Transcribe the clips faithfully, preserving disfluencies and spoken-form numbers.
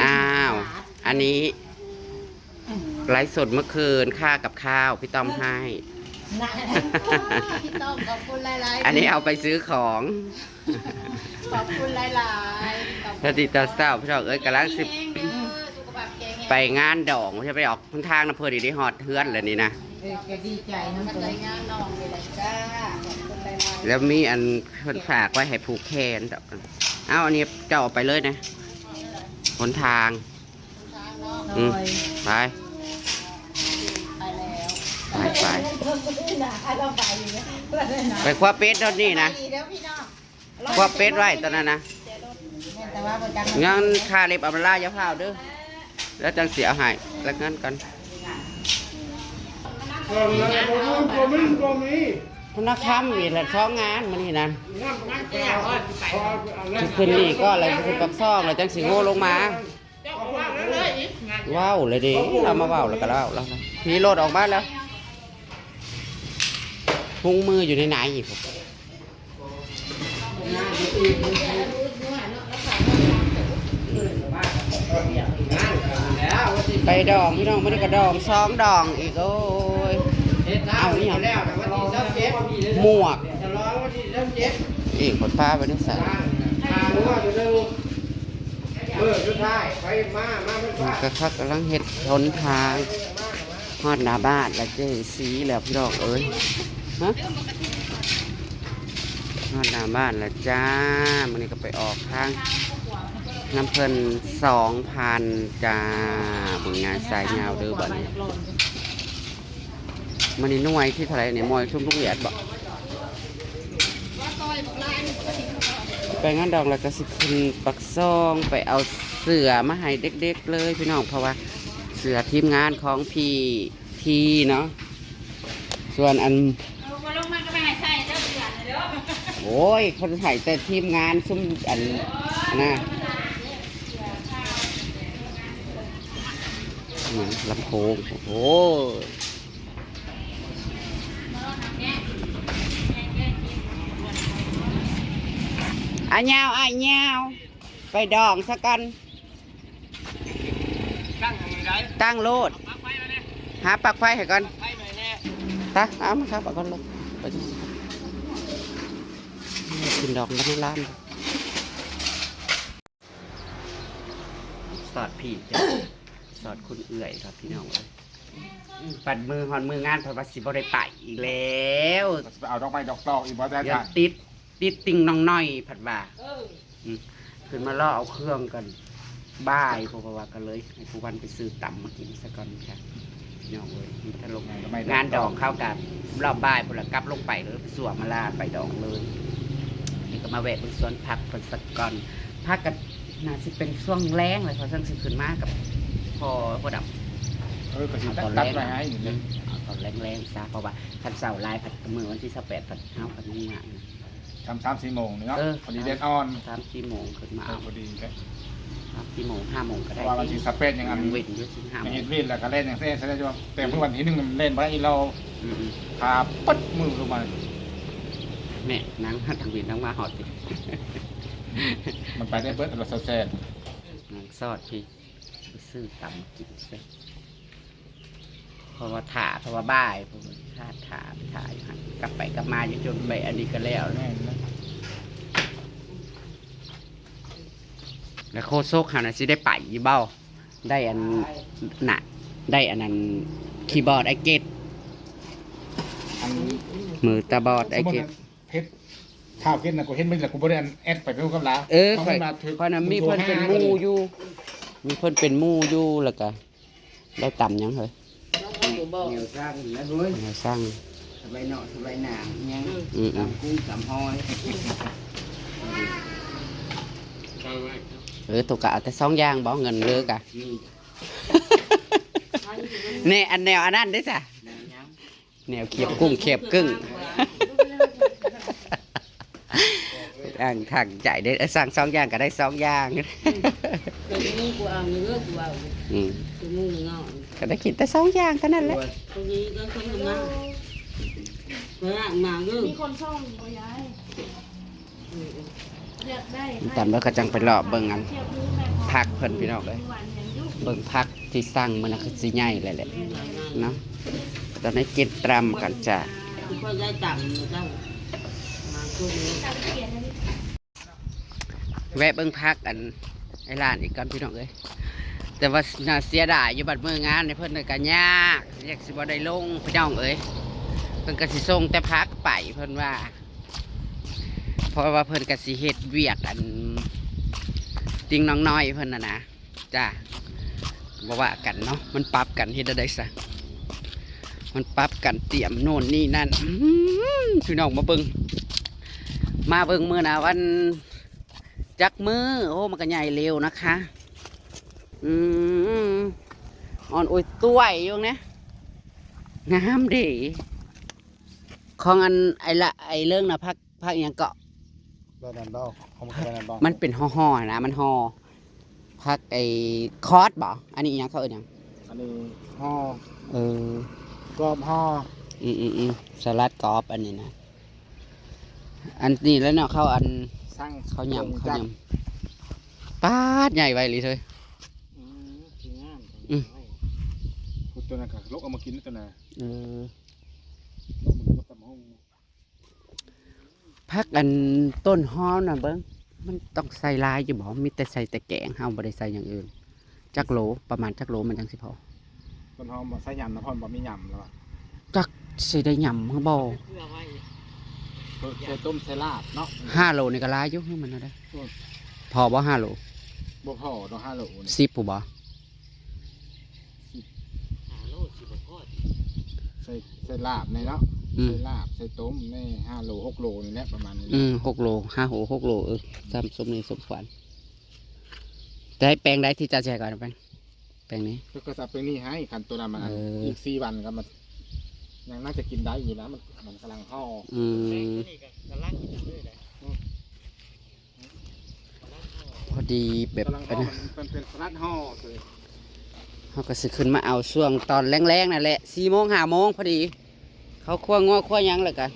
อ้าว อันนี้ไลฟ์สดเมื่อคืน ค่ากับข้าวพี่ต้อมให้ นะพี่ต้อมขอบคุณหลายๆ อันนี้เอาไปซื้อของ ขอบคุณหลายๆขอบคุณ แล้วติดตาเศร้าพี่น้องเอ้ยกำลังสิ แข็งแรงเด้อสุขภาพแข็งแรง ไปงานดองจะไปออกหนทางนะเพื่อดีได้ฮอดเฮือนเลยนี่นะ เออก็ดีใจนะ มันใจงานน้องนี่แหละจ้า ขอบคุณหลายๆ แล้วมีอันเพิ่นฝากไว้ให้ผูกแขนดอก เอาอันนี้เจ้าเอาไปเลยนะหนทาง ทางน้อง อืมไป ไปแล้ว ไปไป หนาเราไปอยู่เนี่ย ไปคว้าเป็ดรถนี่นะ ดีแล้วพี่น้อง คว้าเป็ดไว้ตอนนั้นนะ แต่ว่าประจำ งั้นค่าเล็บเอามาล่าอย่าพาวเด้อ แล้วจังเสียเอาให้แล้วงั้นกัน ตัวมันตัวมันตัวมี คุณนักคำอีกละสองงานมันนี่นั่น น้ำมันแก้วอ่ะ สิขึ้นนี่ก็อะไรสิขึ้นปากซองแล้วจังสิโง่ลงมา เจ้าของว่าแล้วเลยอีกงาน ว้าวเลยดิเรามาว้าวแล้วก็ว้าวแล้วนะมีรถออกมาแล้วพุงมืออยู่ในไหนอีก ไปดองพี่น้องไม่ได้กระดองสองดองอีกโอ้ย เฮ็ดน้ำเอาเนี่ยแล้วแต่ว่าที่เริ่มเจ็บ หมวก จะร้องว่าที่เริ่มเจ็บ อีกคนป้าไปได้สาม ทางรู้ว่าอยู่เรื่องเออสุดท้ายไปมามามัน ก็คักกำลังเห็ดหนทางฮอดหน้าบ้านละเจสีแล้วพี่น้องเอ้ยฮะฮอดหน้าบ้านละจ้ามันนี้ก็ไปออกทางน้ำเพิ่นสองพันจ้าเบิ่งงานสายยาวเด้อบัดนี้ มันนี่หน่วยที่เท่าไหร่เนี่ยมวยทุ่มลูกเหยียดบอกไปงานดองแล้วก็สิขึ้นปักซองไปเอาเสื้อมาให้เด็กๆเลยพี่น้องเพราะว่าเสื้อทีมงานของพี่ทีเนาะส่วนอัน เอามาลงมันก็ไม่ให้ใส่เด้อเสือนเด้อ โอ้ยคนใส่แต่ทีมงานซุ่มอันอันน่ะเหมือนลำโพงโอ้โห อะยาวอะยาว ไปดองซะก่อน ตั้งทางไหน ตั้งโลด ปักไฟมาเนี่ย หาปลั๊กไฟให้ก่อน ไฟมาแน่ ตะเอามาครับเอาก่อนลูกไปกินดอกมันร้านสอดพี่จ้ะสอดคุณเอื่อยครับพี่น้องเอ้ยปัดมือหอนมืองานเพราะว่าสิบ่ได้ไปอีกแล้ว เอาดอกไม้ดอกตอกอีกบ่ได้ เดี๋ยว ค่ะ ติดติดติ่งน้องน้อยผัดว่าอืมขึ้นมาล่อเอาเครื่องกันบ่ายเพราะว่ากันเลยให้ผู้วันไปซื้อตำมากินซะก่อนค่ะพี่น้องเอ้ยมีทะลงงานดองเข้ากับรอบบ่ายพวกละกลับลงไปเลยไปสวมมาลาไปดองเลยนี่ก็มาแวะเบิ่งสวนผักเพิ่นซะก่อนผักกันน่าสิเป็นช่วงแล้งเลยเพราะช่วงสิขึ้นมากับพอพอดำ เออก็สิตัดตัดไปให้อยู่เนี่ย เอาตอนแรงๆซะเพราะว่าคันเสาร์ลายผัดกับมือวันที่สิบแปดผัดเฮาผัดงาน ทำสามสี่โมงนี่เนาะ เออ พอดีแดดอ่อน สามสี่โมงขึ้นมา เออ เอา พอดีแค่ สามสี่โมงห้าโมงก็ เพ ได้ ราะว่าวันที่สิบแปดยังอัน ยังเว้นอยู่สิบห้าโม ยัง ง เห็ดเวียนแล้วก็เล่นอย่างเซ่นใช่ไหมจ๊ะแต่เมื่อวันที่หนึ่งมันเล่นไปอีเรา อืม ขาปัดมือลงมา ๆเนี่ยนั่งทางเวียนทั้งมาหอดสิ มันไปได้เบิดเราแซ่บ นั่งสอดพี่ไปซื้อตำกินซะเพราะว่าถ่าเพราะว่าบ่ายเพราะว่าถ่าถ่าถ่าอยู่หั่นกลับไปกลับมาอยู่จนไปอันนี้ก็แล้ว ๆแม่นนะ แล้วโคโซกหานะสิได้ไปอยู่เบ้าได้อันน่ะได้อันนั้นคีย์บอร์ดไอเกต อัน มือตาบอดไอเกต เฮ็ดข้าวกินนะกูเห็นมันแหละกูบ่ได้อันแอดไปเพิ่มกับลา เออ ขา ค่อย มาถือ ค่อยนั้นมีเพิ่นเป็นหมู่อยู่ มีเพิ่นเป็นหมู่อยู่แล้วก็ได้ตำหยังเฮ้ย น้องเขาอยู่บอก เหนียวสร้างนะเฮ้ย มาสร้าง สบายหนอกสบายหนามยัง อืมอืม ตำกุ้งตำหอย เออตัวกะเอาแต่สองอย่างบ่เงินเลิกอ่ะ นี่ เนี่ยอันแนวอันนั้นได้จ้ะ ยัง แนวเขียบกุ้งเขียบกึ่งอ่างทางใจได้เอ้ยสั่งสองอย่างก็ได้สองอย่าง เดี๋ยวนี้กูเอาเนื้อกูเอา อืม กูมุ่งเงาะ ก็ได้กินแต่สองอย่างเท่านั้นแหละ ตรงนี้ก็ใช้เงาะเวลามาเงาะ มีคนส่งบ่ยาย เออ ตำแล้วก็จังไปเลาะเบิ่งอันผักเพิ่นพี่น้องเอ้ย เบิ่งผักที่สั่งมื้อนั้นคือสิใหญ่เลยแหละเนาะ ตอนนี้กินตำกันจ้ะ ก็ได้ตำเจ้า มาช่วงนี้ แวะเบิ่งผักอันไอ้ร้านอีกก่อนพี่น้องเอ้ย แต่ว่าน่าเสียดายอยู่บัดมื้องานนี่เพิ่นก็ยาก อยากสิบ่ได้ลงพี่น้องเอ้ย เพิ่นก็สิส่งแต่ผักไปเพิ่นว่า เพราะว่าเพิ่นก็สิเฮ็ดเวียกอันติ่งน้องน้อยเพิ่นน่ะนะ จ้า บ่ว่ากันเนาะ มันปรับกันเฮ็ดได้ซะ มันปรับกันเตรียมโน่นนี่นั่น อื้อหือ พี่น้องมาเบิ่ง มาเบิ่งมื้อหน้าวันจักมื้อ โอ้ มันก็ใหญ่เร็วนะคะ อืม อ่อนอุ้ยต้วยอยู่นะ งามเด้ ของอันไอ้ละ ไอ้เรื่องน่ะ ผัก ผักอิหยังเกาะ แบรนด์บอล ของมันคือแบรนด์บอล มันเป็นห่อๆนะ มันห่อ ผักไอ้คอสบ่ อันนี้อิหยังเขาเอิ้นหยัง อันนี้ห่อ เออ กรอบห่อ อืมอืมอืม สลัดกรอบอันนี้นะ อันนี้แล้วเนาะ เขาอัน สั่ง เขายำ เขายำ ป๊าด ใหญ่ไวเลยเฮ้ย อืม คืองาม อืม พุดตัวนั้นค่ะ ลกเอามากินตัวนั้น เออ ลกมันก็ตำห้อง ผักอันต้นหอมน่ะเบิ่ง มันต้องใส่หลายอยู่บ่ มีแต่ใส่แต่แกง เฮาบ่ได้ใส่อย่างอื่น จักโล ประมาณจักโลมันจังสิพอ ต้นหอมบ่ใส่ยำนะ พ่อนบ่มียำแล้วอะ จักสิได้ยำหรือบ่ เพื่อไว้ เพื่อ เพื่อต้มใส่ลาบเนาะ ห้าโลนี่ก็หลายอยู่ คือมันน่ะเด้อ อืม พอบ่ห้าโล บ่พอดอกห้าโลนี่ สิบผู้บ่ ห้าโลสิบ่พอติ ใส่ ใส่ลาบในเนาะ อืม ใส่ลาบ ใส่ต้มในห้าโล หกโลนี่แหละ ประมาณนี้ อืม หกโล ห้าโล หกโล เออ ซ้ำสมนี่สมควร แต่แปลงใดที่จะใส่ก่อนแปลง แปลงนี้ แล้วก็จะไปนี่ให้ คันตัวนั้นมัน เออ อีกสี่วันก็มัน ยังน่าจะกินได้อยู่นะ มัน มันกำลังห่อ อืม แปลงตัวนี้ก็กำลังกินเลยแหละ อืม พอดีแบบ กำลังห่อ อันนั้น มัน มันเป็นสลัดห่อเลย เฮาก็สิขึ้นมาเอาช่วงตอนแลงๆนั่นแหละ สี่โมง ห้าโมงพอดี เขาคั่วงัวคั่วหยังแล้วก็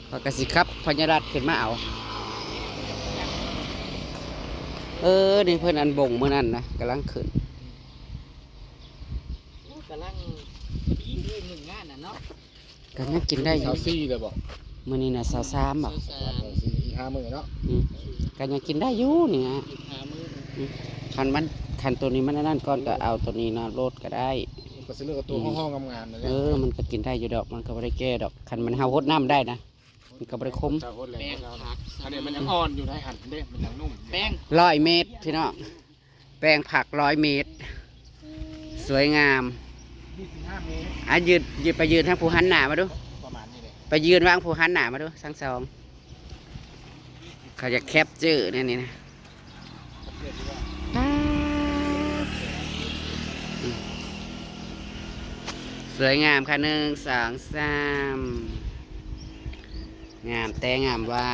เขาก็สิขับพญารัตน์ขึ้นมาเอา เออ นี่เพิ่นอันบ่งมื้อนั้นนะ กำลังขึ้น กำลังพอดีมื้อหนึ่งงานน่ะเนาะ ก็ยังกินได้อยู่ ซาวสี่เลยบ่ มื้อนี้น่ะ ซาวสามบ่ ซาวสาม ซาวสี่ อีกห้ามื้อเนาะ อืม ก็ยังกินได้อยู่นี่ฮะ อีกห้ามื้อ อืม คันมัน คันตัวนี้มันอันนั้นก่อนก็เอาตัวนี้นะ โลดก็ได้ ก็สิเลือกเอาตัว อืม ห่อๆงามๆนั่นแหละ เออ มันก็กินได้อยู่ดอก มันก็บ่ได้แก่ดอก คันมันเฮาฮดน้ำได้นะ มันก็บ่ได้ขม เจ้าฮดแล้ว แป้งผัก อันนี้มันยังอ่อนอยู่ได้หั่นเด้ มันยังนุ่ม แป้ง ร้อยเมตรพี่น้อง แปลงผักร้อยเมตร สวยงาม ยี่สิบห้าเมตร อ่ะ ยืน ยืน ไปยืนทางผู้หันหน้ามาดู ประมาณนี้เลย ไปยืนวางผู้หันหน้ามาดู ทั้งสอง เขาจะแคปเจอร์เนี่ยนี่นะ ป๊าด อืม สวยงามค่ะ หนึ่ง สอง สาม งามแต่งามว่า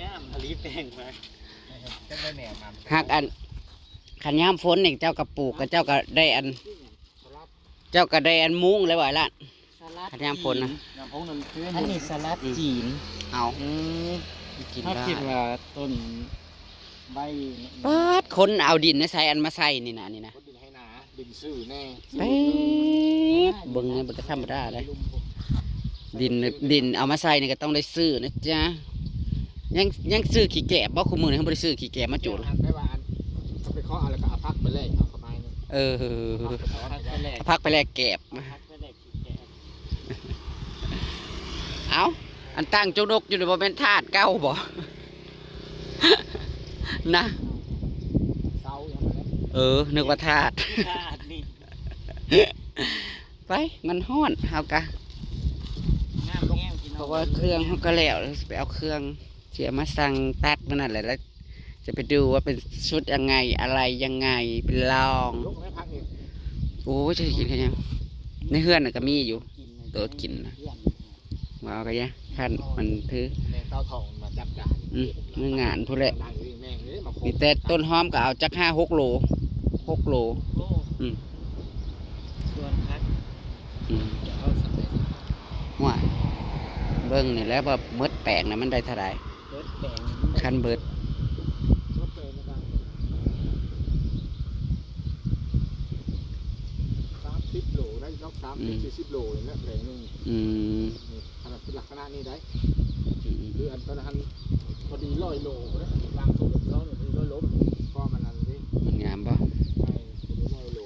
งามอลีแปลงมา จังได้แนวงาม หากอัน คันยามฝนนี่เจ้าก็ปลูก ก็เจ้าก็ได้อัน เจ้าก็ได้อันมุงเลยว่าล่ะ สลัด คันยามฝนนะ น้ำพงน้ำเกลือ อันนี้สลัด อืม จีน เอา อืม กิน ถ้า ได้ คิดว่าต้นใบ ป๊าด คนเอาดินนะใส่อันมาใส่นี่นะ นี่นะ คนดินให้นา ดินซื่อแน่ ป๊าด เบิ่งเนี่ยมันก็ธรรมดาเลย ดิน ดินเอามาใส่นี่ก็ต้องได้ซื้อนะจ๊ะ ยัง ยังซื้อขี้แกบบ่ คู่มื้อนี้ยังบ่ได้ซื้อขี้แกบมาจูด อันไม่ว่าอันเขาไปเคาะเอาแล้วก็เอาผักไปแลกเอาเข้ามาเนี่ย เออ ผักไปแลก ผักไปแลกแกบ ผักไปแลกขี้แกบ เอ้า อันตั้งจกดกอยู่นี่บ่แม่นธาตุเก่าบ่ นะ เสาอย่างนั้นแหละ เออ นึกว่าธาตุ ธาตุนี่ ไป มันฮ้อน เฮากะ งามแฮงพี่น้อง เพราะว่าเครื่องเฮากะแล้ว สิไปเอาเครื่อง สิเอามาสั่งตัดมื้อนั้นแหละ แล้วจะไปดูว่าเป็นชุดยังไง อะไรยังไง เป็นรอง ยกไม่พักอีก โอ้ย จะกินกันยัง ในเฮือนน่ะก็มีอยู่ กิน โต๊ะกินนะ เพื่อน ว่าเอากะยะ คันมันถือ แม่งเต้าทองมาจัดการ อืม มื้องานพู้นแหละ นั่งอยู่นี่แม่งเอ้ย มาคบ มีแต่ต้นหอมก็เอาจักห้าหกโล หกโล โล อืม ส่วนผัก อืม จะเอาสำเร็จ ว่า เบิ่งนี่แหละว่าหมดแปลงนะมันได้เท่าใด เบิดแปลง คันเบิด สามสิบ อืม สี่สิบโลนี่แหละแผงหนึ่ง อืม นี่ขนาดเป็นลักษณะนี้ได้ อืม คืออันตอนนั้นพอดีร้อยโลเลย บางส่วนสองนี่พอดีร้อยโล เพราะมันอันนี้ มันงามบ่ ใช่ พอดีร้อยโล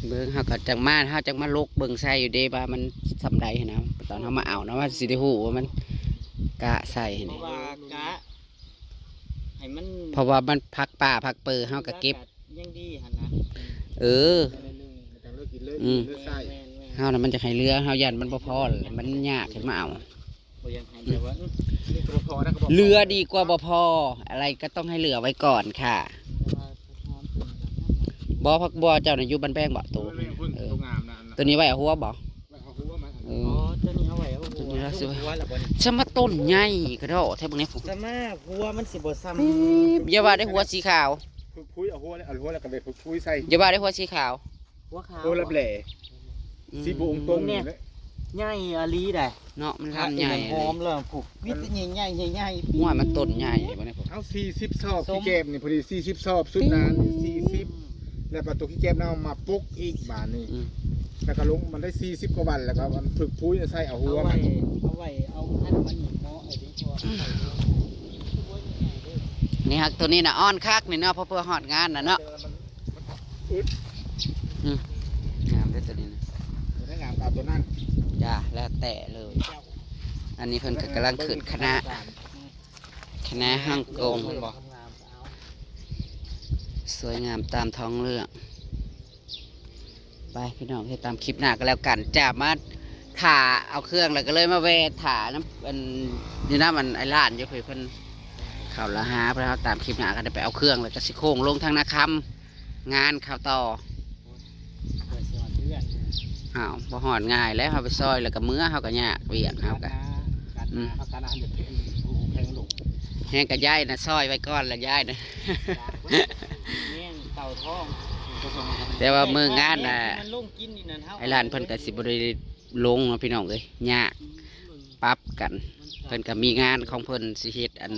เบิ่งเฮาก็จังมา เฮาจังมาลกเบิ่งใส่อยู่เด้ ว่ามันส่ำใดหั้นนะ ตอนเฮามาเอานะ ว่าสิได้ฮู้ว่ามันกะใส่หั้น เพราะว่ากะ ให้มัน เพราะว่ามันผักป่าผักเปิด เฮาก็เก็บ ยังดีหั่นนะ เออ มันจังเลือกกินเลย อืม เลือกใส่ แม่นๆๆ เฮาน่ะมันจะให้เหลือ เฮาย่านมันบ่พอ มันยากขึ้นมาเอา บ่อยากให้แบบว่า อื้อ นี่ก็บ่พอนะ ก็บ่พอ เหลือดีกว่าบ่พอ อะไรก็ต้องให้เหลือไว้ก่อนค่ะ เพราะว่าผักหอมเพิ่นก็งาม บ่ ผักบัวเจ้าน่ะอยู่บ้านแพงบ่ โต โอ้ย แม่น เออ โตงามนะ อันนั้น ตัวนี้ไว้เอาหัวบ่ ไว้เอาหัวมัน เออ อ๋อ ตัวนี้เอาไว้เอาหัว ตัวนี้เราสิไว้ หัวแล้วบ่นี่ สมาต้นใหญ่กระดอกแท้เบิ่งนี่ สมาหัวมันสิบ่ซ้ำ ปี๊บ อย่าว่าได้หัวสีขาว พุยเอาหัวเลย เอาหัวแล้วก็เลยพุยใส่ อย่าว่าได้หัวสีขาว หัวขาว หัวลับแหล่ อืม สีบวงตรงนี่แหละ ใหญ่อะลีได้ เนาะ มันลำใหญ่ หอมเลย ผูก มีแต่ใหญ่ๆ ใหญ่ๆ หัวมันต้นใหญ่บ่เนี่ย เอา สี่สิบ ซอบ ส้ม ที่แกมนี่พอดี สี่สิบ ซอบ สุดนั้นนี่ สี่สิบ แล้วปลาตัวขี้แกมเนามาปลูกอีกบาดนี่ อืม แล้วก็ลงมันได้ สี่สิบ กว่าวัน แล้วก็มันฝึกพุยใส่เอาหัว เอาไว้ มัน เอาไว้ เอาอันมันเหมาะไอ้นี่พวก นี่ฮักตัวนี้น่ะ อ่อนคักนี่เนาะ เพราะเพื่อฮอดงานน่ะเนาะ แต่มัน มันอึด อืม งามเด้อตัวนี้นะ ตัวนี้งามกว่าตัวนั้น จ้า แล้วแต่เลย อันนี้เพิ่นก็กำลังขึ้นคะน้า คะน้าฮ่องกง สวยงามตามท้องเรื่อง ไปพี่น้อง เฮ็ดตามคลิปหน้าก็แล้วกันจ้า มาถ่าเอาเครื่องแล้วก็เลยมาแวะถ่าน้ำ อัน อยู่น้ำ อัน ไอ้ร้านอยู่เพิ่น เขาละหา เพิ่นเอาตามคลิปหน้าก็ได้ไปเอาเครื่องแล้วก็สิโค้งลงทางนาคำ งานเขาต่อ เปิดสอนเพื่อน อ้าว บ่ฮอดง่ายแล้ว เฮาไปซอยแล้วก็เมือ เฮาก็ยากเวียก เฮาก็ การ อืม การอาหารเดี๋ยวเพลง โอ้โห เพลงหลง แฮงก็ย้ายนะ ซอยไว้ก่อนละย้ายนะ แม่งเต่าทอง แต่ว่ามื้องานน่ะ มันลงกินนี่นั่น เฮา ไอ้ร้านเพิ่นก็สิบ่ได้ลงเนาะพี่น้องเอ้ย ยาก ปรับกัน เพิ่นก็มีงานของเพิ่นสิเฮ็ดอัน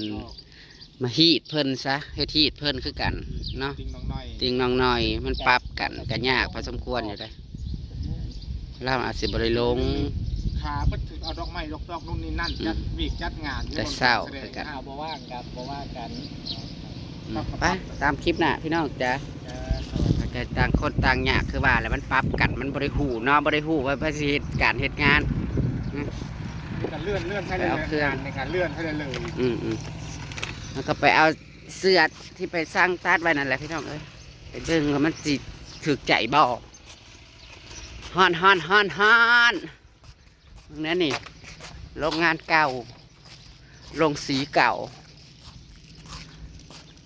มาฮีดเพิ่นซะ เฮ็ดฮีดเพิ่นคือกันเนาะ ติ่งน้องน้อย ติ่งน้องน้อย มันปรับกันก็ยากพอสมควรอยู่เด้ ลาวอาจสิบ่ได้ลง ขาเพิ่นถือเอาดอกไม้ดอกดอกนู่นนี่นั่น อืม จัดวีกจัดงานอยู่ แต่เช้า บนการแสดง คือกัน อ้าว บ่ว่างครับ บ่ว่ากัน อืม ไป ตามคลิปหน้าพี่น้องจ้า จ้า สวัสดี ก็ต่างคนต่างยากคือว่าแหละ มันปรับกัน มันบ่ได้ฮู้เนาะ บ่ได้ฮู้ว่าเพิ่นสิเฮ็ดการเฮ็ดงาน อืม การเลื่อน เลื่อนใช่เลย ไปเอาเครื่อง ในการเลื่อนใช่เลย อืมอืม แล้วก็ไปเอาเสื้อที่ไปสั่งตัดไว้นั่นแหละพี่น้องเอ้ย ไปเบิ่งว่ามันสิถูกใจบ่ ฮ้อนฮ้อนฮ้อนฮ้อน นั่นนี่ โรงงานเก่า โรงสีเก่า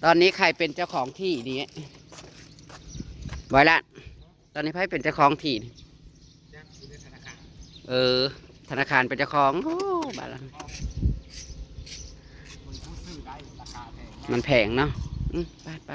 ตอนนี้ใครเป็นเจ้าของที่นี้ บอยละ ตอนนี้ใครเป็นเจ้าของที่นี่ เออ ธนาคารเป็นเจ้าของ โอ้ บาดละ มันแพงเนาะ อืม ไปไป